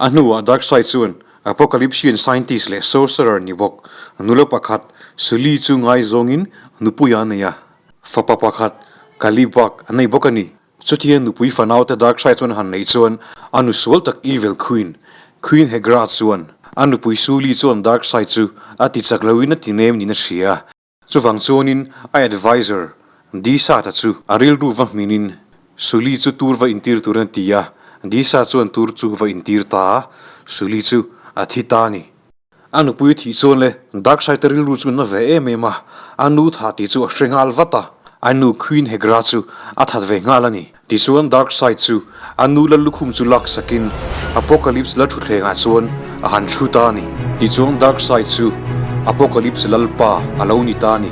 A hnuah Darkseid chuan Apocalypsian scientist leh sorcerer ni bawk nula pakhat Suli chu ngaizawngin nupui a nei a, fapa pakhat Kalibak a nei bawk a ni. Chutia nupui fanaute Darkseid chuan han neih chuan a nu sual tak Evil Queen, Queen Hegra chuan a nupui Suli chuan Darkseid chu a ti chak loin a ti nem niin a hria. Chuvang chuanin a adviser Disa-ta chu a rilru va hminin Suli chu tur va intir turin a ti a, Disa chuan tur chu va intir ta a, Suli chu a thi ta a ni. A nupui thih chuan le Darkseid-a rilru chu na ve em em a, a nu tha tih chu a hre nghal vat a, a nu Queen Hegra chu a that ve nghal a ni. Tichuan Darkseid chu a nu la lukhum chu lak sakin Apocalypse la thutthlengah chuan a han thu ta a ni. Tichuan Darkseid chu Apocalypse lalpa a lo ni ta a ni.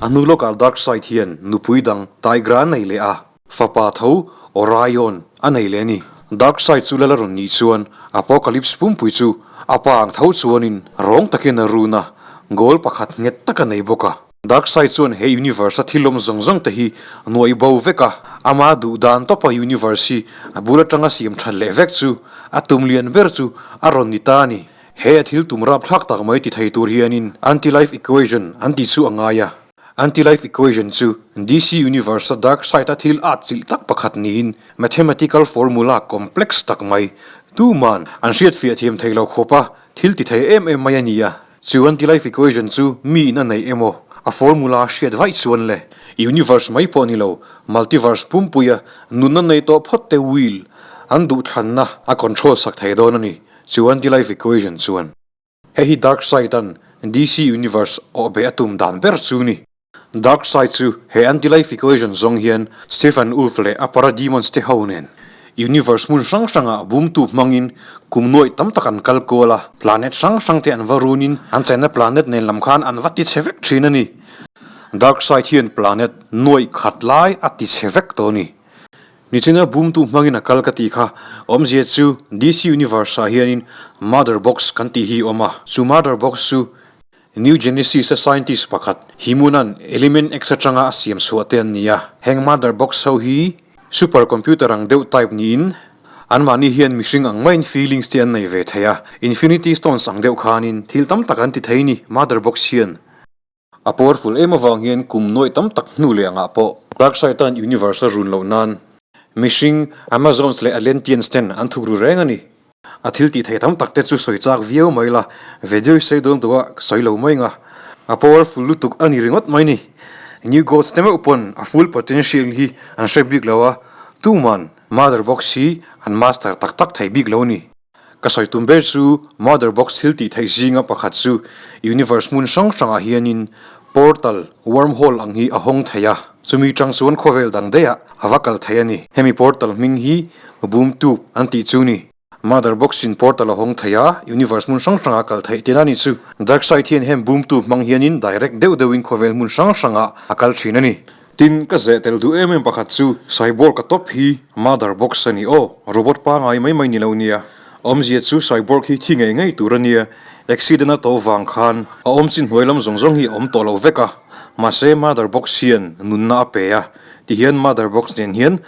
A hnu lawkah Darkseid hian nupui dang Tigra a nei leh a. Fapa tho Orion a nei leh a ni. Darkseid chu lal a rawn nih chuan Apocalypse pumpui chu a pa ang tho chuanin rawng takin a run a, goal pakhat nghet tak a nei bawk a. Darkseid chuan he universe a thil awm zawng zawng te hi nuaih bo vek a, ama duh dan tawpa universe hi a bul atanga siam that leh vek chu a tum lian ber chu a rawn ni ta a ni. He a thil tum rapthlak tak mai ti thei tur hianin anti-life equation an tih chu a ngai a. Anti-life equation chu DC Universe-a dark side-a thil at chilh tak pakhat niin mathematical formula complex tak mai tuman an hriatfiah thiam thei lo khawpa thil ti thei em em mai a ni a. Chu anti-life equation chu mi in a neih emaw a formula a hriat vaih chuan le universe mai pawh ni lo multiverse pumpuia nunna nei tawh phawt te wheel an duhthlanna a control sak thei dawn a ni chu anti-life equation chuan. Hei hi Darkseid-a'n DC Universe awh beh a tum dan ber chu ni. Darkseid chu he anti-life equation zawng hian Stephen Wolff leh a Parademons te ho nen universe hmun hrang hrangah bumtu hmangin kum nuaih tam tak an kal kual a, planet hrang hrang te an va runin an chenna planet nen lam khan an va ti chhe vek thin a ni. Darkseid hian planet nuaih khat lai a ti chhe vek tawh a ni. Nichina bumtu hmangin a kal ka tih kha awmzia chu DC Universe ah hianin Mother Box kan tih hi a awm a, chu Mother Box chu New Genesis a scientist pakhat Himuna'n Element X atanga a siam chhuah te an ni a. Heng Mother Box ho hi super computer ang deuh type niin anmahni hian mihring ang maiin feelings te an nei ve thei a, Infinity Stones ang deuh khanin thil tam tak an ti thei ni Mother Box hian. A powerful em avang hian kum nuaih tam tak hnu leh angah pawh Darkseid-a'n universe a run loh nan mihring, Amazons leh Atlanteans ten an thuk ru reng a ni. A thil tih theih tam tak te chu sawi chak viau mai la, video i sawi dawn duh a, sawi lo mai nga. A powerful lutuk a ni ringawt mai ni. New Gods te meuh pawn a full potential hi an hre bik lo a, tuman Mother Box hi an master tak tak thei bik lo a ni. Ka sawi tum ber chu Mother Box thil tih theih zinga pakhat chu Universe hmun hrang hrangah hianin Portal, Wormhole, ang hi a hawng thei a, chumi tang chuan khawvel dang daihah a va kal thei a ni. Hemi portal hming hi Boom Tube an tih chu ni. Mother Box in portal a hawng thei a, Universe hmun hrang hrangah a kal theih tihna a ni chu. Darkseid hian hem Boom Tube hmang hianin direct deuh deuhin khawvel hmun hrang hrangah a kal thin a ni. Tin, ka zeh tel duh em em pakhat chu Cyborg a tawp hi mother box a ni aw, robot pangai mai mai ni lo nia. Awmzia chu Cyborg hi thi ngei ngei tur a nia, accident a to vang khan a awm chin hnuai lam zawng zawng hi a awm tawh lo vek a, mahse mother box hian nunna a pe a, tihian mother box nen hian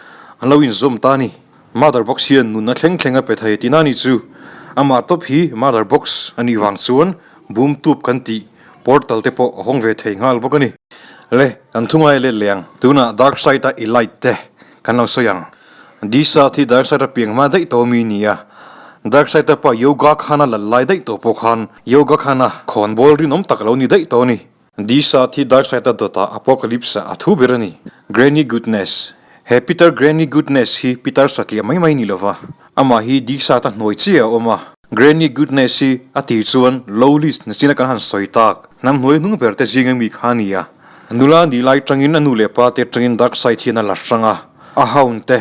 an lo inzawm ta a ni. Mother box hian nunna thleng thleng a pe thei tihna a ni chu. Amah tawp hi mother box a nih vang chuan boom tube kan tih portal te pawh a hawng ve thei nghal bawk a ni. Le, kan thu ngai let leh ang. Tunah dark side a i light te kan lo sawi ang. Disa thi dark side a piang hma daih tawh mi nia. Dark side a pa yoga khana lal lai daih tawh pawh khan yoga khana khawnbawl rinawm tak a lo ni daih tawh a ni. Disa thi dark side a dawtah apocalypse a thu ber a ni. Granny Goodness He Peter Granny Goodness hi Peter satliah mai mai ni lova, amah hi Disa ta hnuai chiah a awm a. Granny Goodness hi a tir chuan Lowlist nachina kan han sawi tak, hnam hnuai hnung ber te zinga mi kha a ni a. Nula nih lai tangin a nu leh pa te tangin dark side hian a la hrang a, a hound te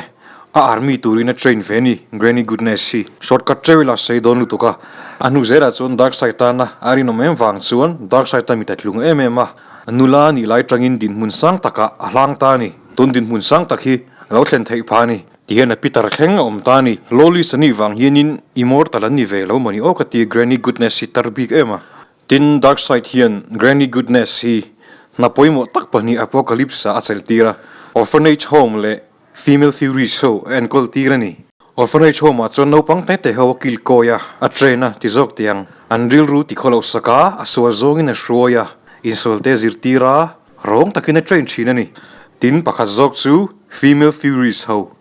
a army turin a train ve a ni Granny Goodness hi. Shortcut teuh ila sei dawn lutuk a, a hnu zelah chuan dark side tana a rinawm em vang chuan dark side a mit a tlung em em a, nula nih lai tangin dinhmun sang takah a hlang ta a ni. Tun dinhmun sang tak hi a lo thlen theih phah a ni. Ti hian a pitar thleng a awm ta a ni. Lawless a nih vang hianin immortal an ni ve lo mawni aw ka ti Granny Goodness hi tar bik em a. Tin, Darkseid hian Granny Goodness hi hna pawimawh tak pahnih Apocalypse ah a chelh tir a, Orphanage Home leh Female Furies ho a enkawl tir a ni. Orphanage Home ah chuan naupang te te ho a kil kawi a, a train a ti zawk tiang. An rilru ti khawloh sak a, a sual zawngin a hruai a, insual te a zirtir a, rawng takin a train thin a ni. Tin, pakhat zawk chu Female Furies ho.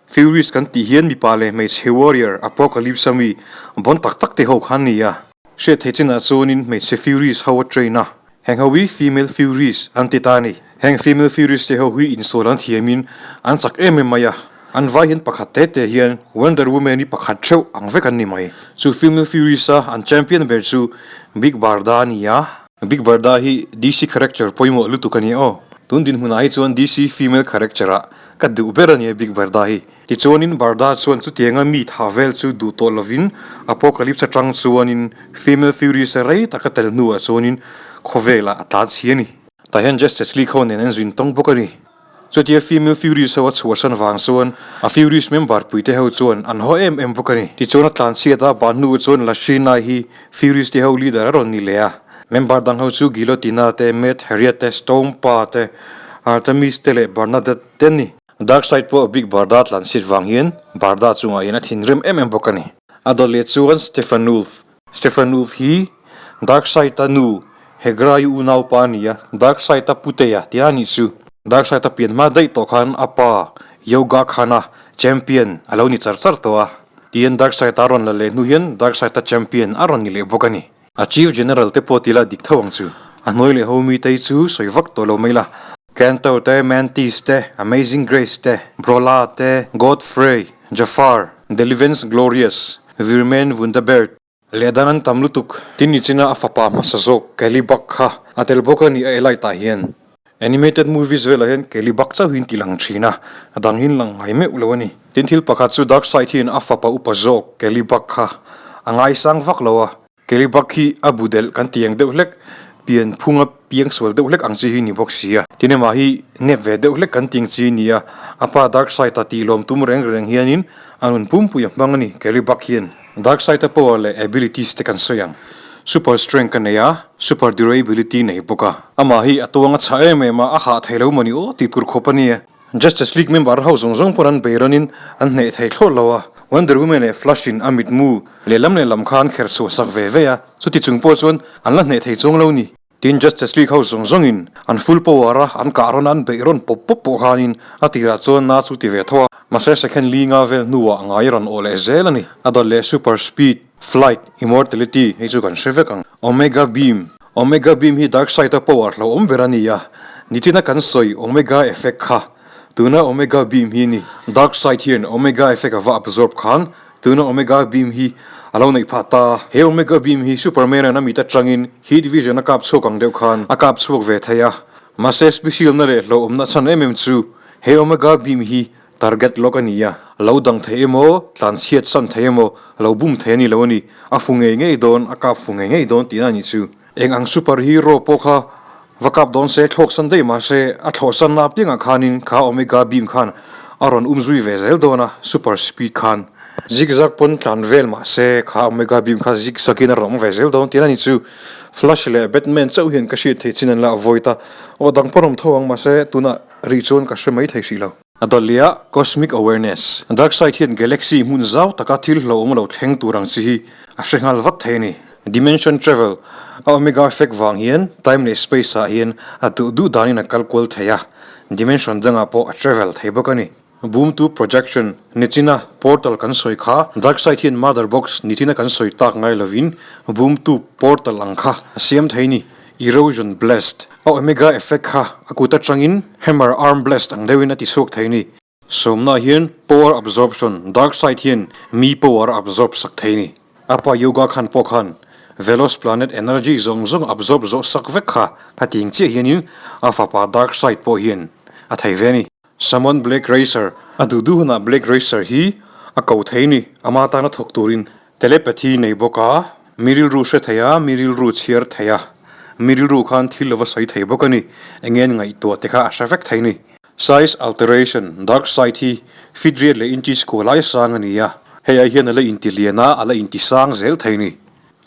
Furies kan tih hian mipa leh hmeichhe warrior Apocalypse a mi bon tak tak te ho kha an ni a. Hriat theih chinah chuanin hmeichhe Furies ho a train a, heng ho hi Female Furies an ti ta a ni. Heng Female Furies te ho hi insual an thiamin an chak em em mai a, an vai hian pakhat te te hian Wonder Woman hi pakhat theuh ang vek an ni mai. Chu Female Furies a an champion ber chu Big Barda a ni a. Big Barda hi DC character pawimawh lutuk a ni aw. Tun dinhmunah hi chuan DC female character ah ka duh ber a nia Big Barda hi. Tichuanin Barda chuan chutianga mi tha vel chu duh tawh lovin Apocalypse atang chuanin Female Furies a rei taka tel hnuah chuanin khawvelah a tlan chhi a ni. Tah hian Justice League ho nen an zin tawng bawk a ni. Chutia Female Furies ho a chhuahsan vang chuan a Furies member puite ho chuan an haw em em bawk a ni. Tichuan a tlanchhiat a, ban hnu chuan Lashina hi Furies te ho leader a rawn ni leh a. Member dang ho chu Guillotina te, Mad Harriet te, Storm Pa te, Artemis te leh Bernadette te an ni. Darkseid pawh Big Barda tlanchhiat vang hian Barda chungah hian a thinrim em em bawk a ni. A dawt leh chuan Steppenwolf Steppenwolf hi Darkseid-a nu Hegra-i unaupa a ni a, Darkseid-a putea tih a nih chu. Darkseid-a pian hma daih tawh khan a pa Yoga Khan-a champion a lo ni char char tawh a, tiin Darkseid-a rawn la leh hnu hian Darkseid-a champion a rawn ni leh bawk a ni. A Chief General te pawh tila dik tho ang chu. A hnuai leh ho mitei chu sawi vak tawh lo mai la. Kanto te, Mantis te, Amazing Grace te, Brola te, Godfrey, Jafar, Delivence Glorious, Virmen Wunderbert, leh dan an tam lutuk. Tin nichina a fapa hmasa zawk Kelly Buck kha a tel bawk a ni a Elite ah hian. Animated movies velah hian Kelly Buck chauh hi an ti lang thin a, a dang hi an lang ngai meuh lo a ni. Tin thil pakhat chu Darkseid hian a fapa upa zawk Kelly Buck kha a ngaisang vak lo a, Kelly Buck hi a bu delh kan ti ang deuh hlek, pian phunga piang sual deuh hlek ang chi hi ni bawk si a. Tin amah hi nep ve deuh hlek kan ti ang chi ni a, a pa Darkseid-a tih lawm tum reng reng hianin a nun pumpui a hmang a ni Kelly Buck hian. Darkseid-a power leh abilities te kan sawi ang. Super strength ka nei a, super durability nei bawk a. Amah hi a tuang a chhah em em a, a hah thei lo mawni aw tih tur khawp a ni. Justice League member ho zawng zawng pawn an bei rawn in an hneh thei thlawt lo a, Wonder Woman leh Flash in a mitmu lehlam lehlam kha an kher chhuah sak ve ve a, chuti chung pawh chuan an la hneh thei chuang lo ni. Tin, Justice League ho zawng zawng in an full power a, an kah rawn a, an beih rawn pawp pawp pawh khan in a tirah chuan na chu ti ve tho a, mahse second li nga vel hnuah ngai rawn awh leh zel a ni. A dawt leh super speed, flight, immortality hei chu kan hre vek ang. Omega beam Omega beam hi Darkseid a power hlauhawm ber a ni a, nichina kan sawi Omega effect kha tuna Omega beam hi a ni. Darkseid hian Omega effect a va absorb khan tuna Omega beam hi a lo neih phah ta. He Omega beam hi Superman-a'n a mit atangin heat vision a kap chhuak ang deuh khan a kap chhuak ve thei a, mahse special-na leh hlauhawmna chhan em em chu he Omega beam hi Target lawk a ni a, lo dang thei emaw, tlan chhiat san thei emaw, lo bum thei a ni lo a ni. A fu ngei ngei dawn, a kap fu ngei ngei dawn tihna a nih chu. Eng ang super hero pawh kha va kap dawn se, thlawk san daih mah se, a thlawh sanna apiangah khanin kha Omega beam khan a rawn um zui ve zel dawn a, super speed khan. Zigzag pawn tlan vel mah se, kha Omega beam kha zigzag in a rawn awm ve zel dawn tihna a nih chu. Flash leh Batman chauh hian ka hriat theih chin an la avoid a, aw dang pawn awm tho ang mah se, tunah rih chuan ka hre mai thei hrih lo. A dawlhliah Cosmic Awareness, Darkseid hian galaxy hmun zau taka thil hlauhawm lo thleng tur ang chi hi a hre nghal vat thei a ni. Dimension Travel, A Omega Effect vang hian time leh space ah hian a duh duh danin a kal kual thei a, dimension dangah pawh a travel thei bawk a ni. Boom to Projection, Nichina portal kan sawi kha Darkseid hian Mother Box nichina kan sawi tak ngai lovin Boom to portal ang kha a siam thei a ni. Erosion Blast, A Omega Effect kha a kut atangin Hammer Arm Blast ang deuhin a ti chhuak thei a ni. Sawmna hian Power Absorption, Darkseid hian mi power a absorb sak thei a ni. A pa Yoga khan pawh khan Velos Planet energy zawng zawng absorb zawh sak vek kha a ti ang chiah hianin a fapa Darkseid pawh hian a thei ve a ni. Summon Black Racer, A duh duh hunah Black Racer hi a ko thei a ni, ama tana thawk turin. Telepathy nei bawk a, mi rilru hre thei a, mi rilru chhiar thei a, mi rilru khan thil lo va sawi thei bawk a ni, eng nge an ngaihtuah te kha a hre vek thei a ni. Size alteration, Darkseid hi feet riat leh inches kua lai sang a ni a, hei ai hian a la inti lian a, a la inti sang zel thei a ni.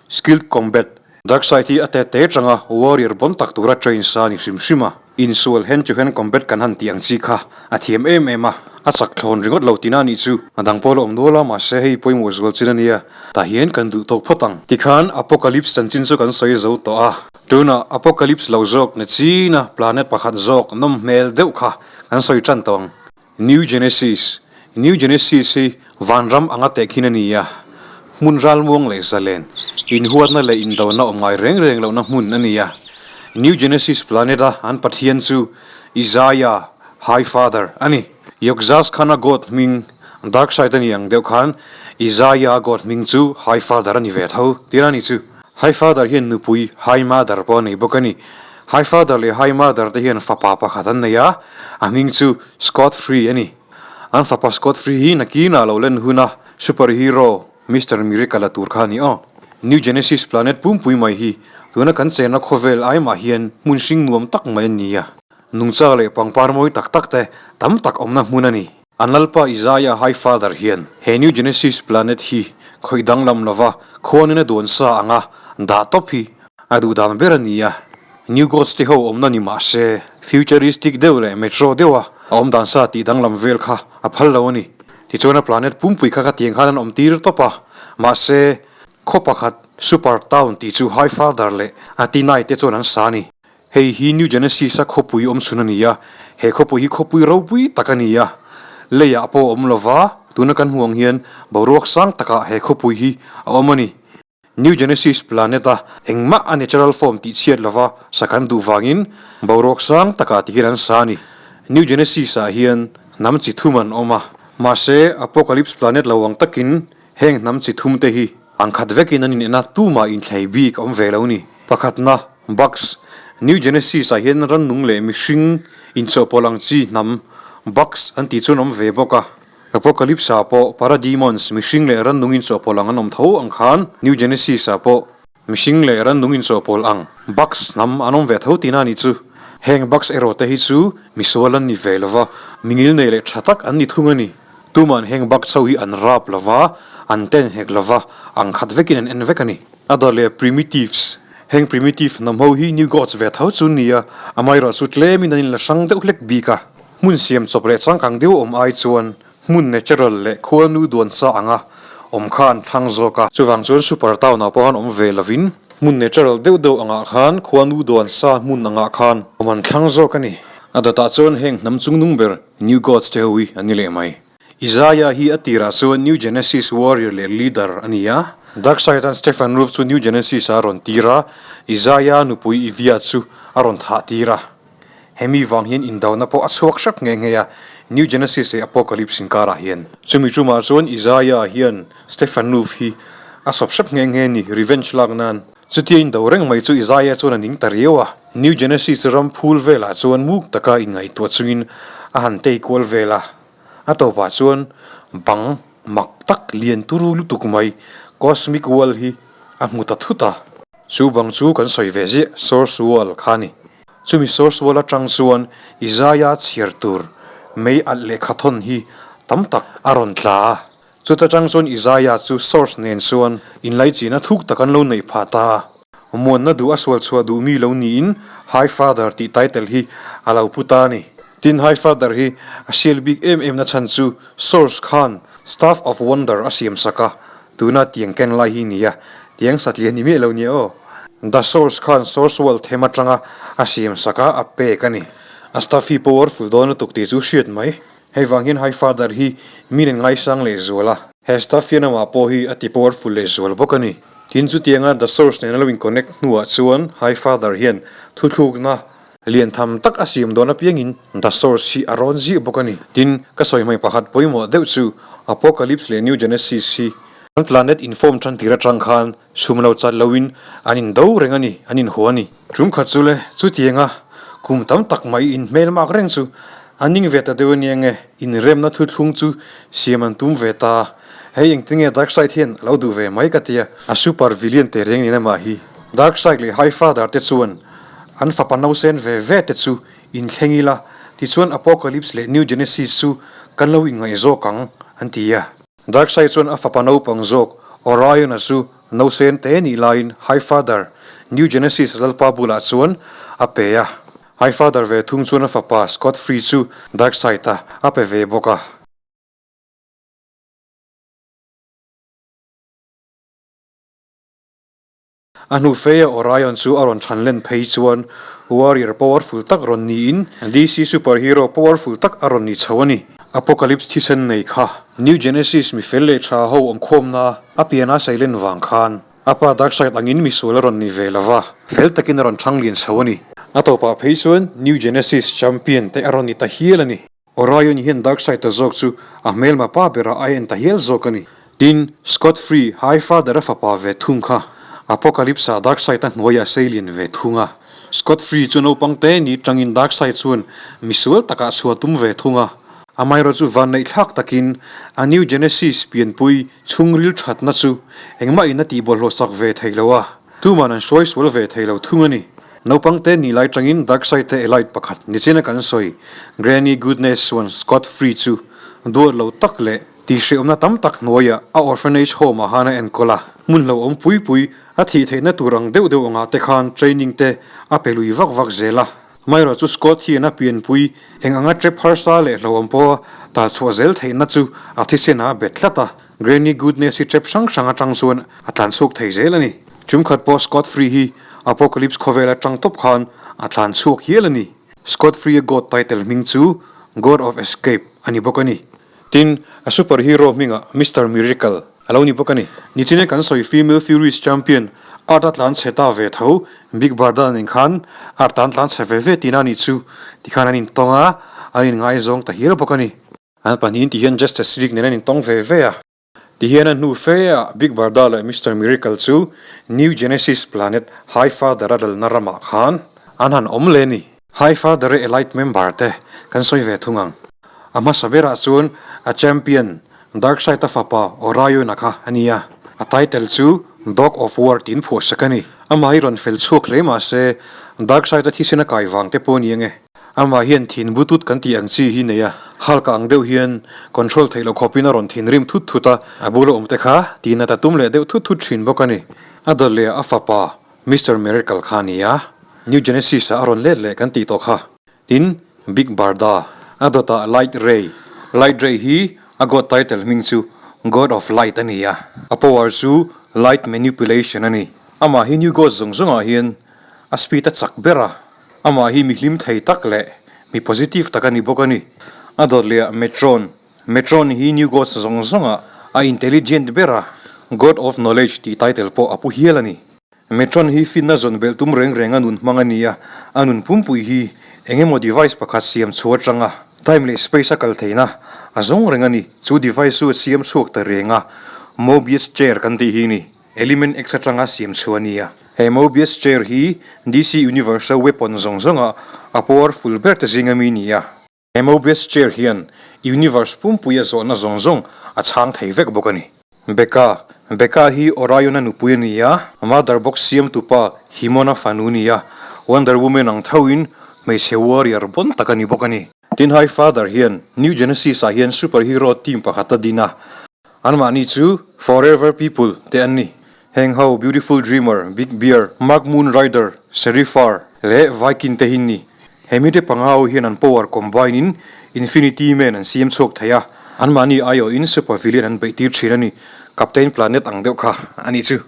Skilled combat, Darkseid hi a te te tanga warrior bon tak tura train sa a ni hrim hrim a, insual hand to hand combat kan han tih ang chi kha a thiam em em a, a chak thlawn ringawt lo tihna a nih chu. A dang pawh la awm nual a, mahse hei pawimawh zual chin a nia, tah hian kan duh tawk phawt ang. Tikhan Apocalypse chanchin chu kan sawi zo tawh a. Tunah Apocalypse lo zawk na china planet pakhat zawk nawm hmel deuh kha kan sawi tan tawh ang. New Genesis, New Genesis hi vanram anga tehkhin a ni a, hmun ralmuang leh zalen, inhuatna leh indona awm ngai reng reng lohna hmun a ni a. New Genesis planet a an pathian chu Isaiah, High Father, a ni. Yogzas khan a god hming Darkseid a ni ang deuh khan Isaiah god hming chu High Father a ni ve tho tir a ni chu. High Father hian nupui High Mother pawh a nei bawk a ni. High Father leh High Mother te hian fapa pakhat an nei a, a hming chu Scott Free a ni. An fapa Scott Free hi nakinah lo len huna super hero Mister Miracle a tur kha a ni aw. New Genesis planet pumpui mai hi tuna kan chenna khawvel aimah hian hmun hring nuam tak mai a ni a. Nungcha leh pangpar mawi tak tak te tam tak awmna hmun a ni. An Lalpa Isaiah High Father hian he New Genesis planet hi khawih danglam lova khuanin a duan sa anga dah tawp hi a duh dan ber a ni a. New Gods te ho awmna ni mah se futuristic deuh leh metro deuha a awm dan sa tih danglam vel kha a phal lo a ni. Tichuan a planet pumpui kha khatiang khan an awm tir tawp a, mahse khaw pakhat Super Town tih chu High Father leh a Tinai te chuan an sa a ni. Hei hi New Genesis-a khawpui awm chhun a ni a, he khawpui hi khawpui ropui tak a ni a. Leiah pawh a awm lo va, tuna kan hmuh ang hian boruak sang takah he khawpui hi a awm a ni. New Genesis planet-a engmah a natural form tih chhiat lova sa kan duh vangin boruak sang takah tihian an sa a ni. New Genesis-ah hian hnam chi thum an awm a, mahse Apocalypse planet lo ang takin Heng hnam chi thum te hi ang khat vekin an inena tumah inthlei bik a awm ve lo ni. Pakhatna, Bugs, New Genesis ah hian rannung leh mihring inchawhpawlh ang chi hnam Bugs an tih chuan awm ve bawk a. Apocalypse ah pawh Parademons, mihring leh rannung inchawhpawlh ang an awm tho ang khan New Genesis ah pawh Mihring leh rannung inchawhpawlh ang Bugs hnam an awm ve tho tihna a nih chu. Heng Bugs erawh te hi chu misual an ni ve lo va, mingil nei leh tha tak an ni thung a ni. Tuman heng Bugs ho hi an rap lo va, an ten hek lo va, ang khat vekin an en vek a ni. A dawt leh Primitives, Heng Primitive hnam ho hi New Gods ve tho chu an ni a, amaherawh chu tlemin an inla hrang deuh hlek bik a. Hmun siam chawp leh changkang deuh awm ai chuan Hmun natural leh khuanu duan sa anga awm kha an thlang zawk a. Chuvang chuan super town ah pawh han awm ve lovin hmun natural deuh deuh angah khan khuanu duan sa hmun angah khan awm an thlang zawk a ni. A dawtah chuan heng hnam chungnung ber New Gods te ho hi an ni leh mai. Isaiah hi a tirah chuan New Genesis warrior leh leader a ni a. Darkseid an Stephen Wolf chu New Genesis ah a rawn tir a, Isaiah nupui Ivia chu a rawn thah tir a. Hemi vang hian indona pawh a chhuak hrep nghe nghe a, New Genesis leh Apocalypse inkarah hian. Chumi tumah chuan Isaiah hian Stephen Wolf hi a sawp hrep nghe nghe a ni, revenge lak nan. Chutia indo reng mai chu Isaiah chuan a ning ta riau a, New Genesis ram phul velah chuan muk taka inngaihtuah chungin a han tei kual vel a. A tawpah chuan bang mak tak lian turu lutuk mai Cosmic Wall hi a hmu ta thut a. Chu bang chu kan sawi ve ziah Source Wall kha a ni. Chumi source wall atang chuan Isaiah chhiar tur mei alh lehkha thawn hi tam tak a rawn tla a. Chuta tang chuan Isaiah chu source nen chuan inlaichihna thuk tak an lo neih phah ta a. Muanna duh a sual chhuah duh mi lo niin High Father tih title hi a lo pu ta a ni. Tin, High Father hi a sial bik em em na chhan chu source khan Staff of Wonder a siam sak a, Tuna tiang ken lai hi nia, tiang satliah ni miah lo nia aw. The Source khan Source World them atanga a siam sak a, a pek a ni. A staff hi powerful dawn lutuk tih chu hriat mai. Hei vang hian High Father hi mi nen ngaisang leh zual a. He staff hian amah pawh hi a ti powerful leh zual bawk a ni. Tin chutianga The Source nena lo in connect hnuah chuan High Father hian thuthlukna Lian tham tak a siam dawn apiangin The Source hi a rawn ziah bawk a ni. Tin, ka sawi hmai pakhat pawimawh deuh chu Apocalypse leh New Genesis hi an planet inform tan tir atang khan chhum lo chat loin an indo reng a ni, an inhaw a ni. Tum khat chu le, chutianga kum tam tak mai inhmelmak reng chu an ning ve ta deuh a nia nge, inremna thuthlung chu siam an tum ve ta. Hei engtinge Darkseid hian a lo duh ve mai ka tia, a super villain te reng nen amah hi. Darkseid leh Highfather te chuan An fapa nausen ve ve te chu inthleng ila, Tichuan Apocalypse leh New Genesis chu kan lo inngaih zawk ang, an ti a. Darkseid chuan a fapa naupang zawk Orion-a chu nausen te nih laiin Highfather, New Genesis lalpa bulah chuan a pe a. Highfather ve thung chuan a fapa Scott Free chu Darkseid-a a pe ve bawk a. A hnu feia Orion chu a rawn chhan len phei chuan warrior powerful tak rawn niin DC superhero powerful tak a rawn ni chho a ni. Apocalypse thisen nei kha New Genesis mi fel leh tha ho awmkhawmna a pian a seilen vang khan a pa Darkseid angin misual a rawn ni ve lova, fel takin a rawn chhang lian chho a ni. A tawpah phei chuan New Genesis champion te a rawn ni ta hial a ni. Orion hian Darkseid-a zawk chu a hmelma pa berah a en ta hial zawk a ni. Tin, Scott Free, Highfather-a fapa ve thung kha Apocalypse-ah Darkseid-a hnuaiah sei lian ve thung a. Scott Free chu naupang te ni tangin Darkseid chuan misual takah chhuah tum ve thung a. Amaherawhchu vanneihthlak takin a New Genesis pianpui chhungril thatna chu engmahin a tihbawlhhlawh sak ve thei lo a. Tuman an hruai sual ve thei lo thung a ni. Naupang te ni lai tangin Darkseid te elite pakhat nichina kan sawi Granny Goodness chuan Scott Free chu duat lo tak leh tihhrehawmna tam tak hnuaiah a orphanage home ah khan a enkawl a. Hmun hlauhawm pui pui a thih theihna tur ang deuh deuh angah te khan training te a pe lui vak vak zel a. Amaherawh chu Scott hian a pianpui eng anga trap harsa leh hlauhawm pawha talchhuah zel theihna chu a thisen ah a bet tlat a. Granny Goodness hi trap hrang hrang atang chuan a tlan chhuak thei zel a ni. Tum khat pawh Scott Free hi Apocalypse khawvel atang tawp khan a tlan chhuak hial a ni. Scott Free-a God title hming chu God of Escape a ni bawk a ni. Tin, a super hero hmingah Mister Miracle a lo ni bawk a ni. Nichina kan sawi Female Furies champion Art a tlan chhe ta ve tho, Big Barda nen khan Art an tlan chhe ve ve tihna a nih chu tikhan an intawng a, an inngaizawng ta hial bawk a ni. An pahnihin ti hian Justice League nen an intawng ve ve a. Ti hian a hnu fe ah Big Barda leh Mister Miracle chu New Genesis planet Highfather a lalna ramah khan an han awm leh a ni. Highfather a elite member te kan sawi ve thung ang. A hmasa berah chuan a champion Darkseid a fapa Orion-a kha a ni a. A title chu Dog of War tiin phuahsak a ni. Amah hi rawn fel chhuak hle mahse Darkseid a thisen a kai vang te pawh a ni ange. Amah hian thin butut kan tih ang chi hi nei a, Hulk ang deuh hian control theih loh khawpin a rawn thinrim thut thut a, a bula awm te kha tihnat a tum leh deuh thut thut thin bawk a ni. A dawt leh a fapa Mister Miracle kha a ni a, New Genesis ah a rawn let leh kan tih tawh kha. Tin, Big Barda, a dawtah Light Ray. Light Ray hi a god title hming chu God of Light a ni a, a power chu Light Manipulation a ni. Amah hi New Gods zawng zawngah hian a speed a chak ber a. Amah hi mi hlim thei tak leh mi positive tak a ni bawk a ni. A dawt leh ah Metron. Metron hi New Gods zawng zawng ah a intelligent ber a, God of Knowledge tih title pawh a pu hial a ni. Metron hi finna zawn belh tum reng reng a nun hmang a ni a, a nun pumpui hi eng emaw device pakhat siam chhuah atanga time leh space a kal theihna a zawng reng a ni. Chu device chu a siam chhuak ta reng a, Mobius chair kan tih hi a ni. Element X atanga siam chhuah a ni a. He Mobius chair hi DC Universe a weapon zawng zawnga a powerful ber te zinga mi ni a. He Mobius chair hian Universe pumpui a zawhna zawng zawng a chhang thei vek bawk a ni. Becca, Becca hi Orion-a nupui a ni a, Mother Box siamtupa Himon-a fanu a ni a, Wonder Woman ang thoin hmeichhe warrior bon tak a ni bawk a ni. Tin, High Father hian New Genesis-ah hian superhero team pakhat a din a, Anmahni chu Forever People te an ni. Heng ho Beautiful Dreamer, Big Bear, Mark Moon Rider, Serifar leh Viking te hi ni. He mite panga ho hian an power combine in Infinity Man an siam chhuak thei a, anmahni aiawhin super villain an beih tir thin a ni. Captain Planet ang deuh kha a nih chu.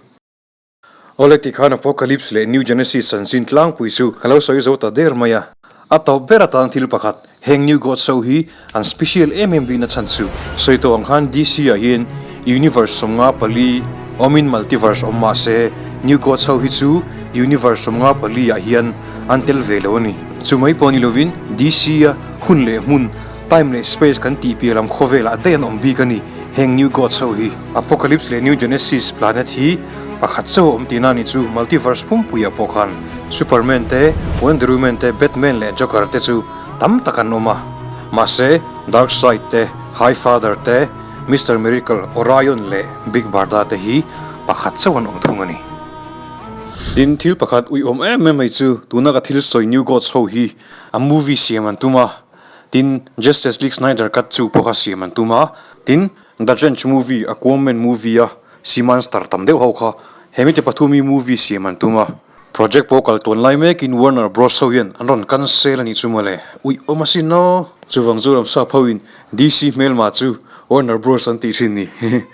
Awle tikhan Apocalypse leh New Genesis chanchin tlangpui chu ka lo sawi zo ta der mai a. A tawp ber atan thil pakhat, heng New Gods ho hi an special em em bikna chhan chu. Sawi tawh ang khan DC ah hian Universe 54 awmin Multiverse awm mah se New Gods ho hi chu Universe 54 ah hian an tel ve lo a ni. Chu mai pawh ni lovin DC a hun leh hmun, time leh space kan tih piah lam khawvelah daih an awm bik a ni heng New Gods ho hi. Apocalypse leh New Genesis planet hi pakhat chauh a awm tihna a nih chu multiverse pumpuiah pawh khan Superman te, Wonder Woman te, Batman leh Joker te chu tam tak an awm a. Mahse, Darkseid te, Highfather te, Mister Miracle, Orion leh Big Barda te hi pakhat chauh an awm thung a ni. Tin, thil pakhat uiawm em em mai chu tuna ka thil sawi New Gods ho hi a movie siam an tum a. Tin, Justice League Snyder Cut chu pawh kha siam an tum a. Tin, The Trench movie, Aquaman movie a sea monster tam deuh ho kha hemite pathumi movie siam an tum a. Project pawh kal tuan lai mekin Warner Bros ho hian an rawn cancel a nih chu mawle. Uih awm asin aw! Chuvang chu ramsa pho in DC hmelma chu Warner Bros an tih thin ni.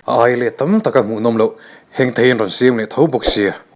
A ai leh tam taka hmuhnawm loh heng thei an rawn siam leh tho bawk sia.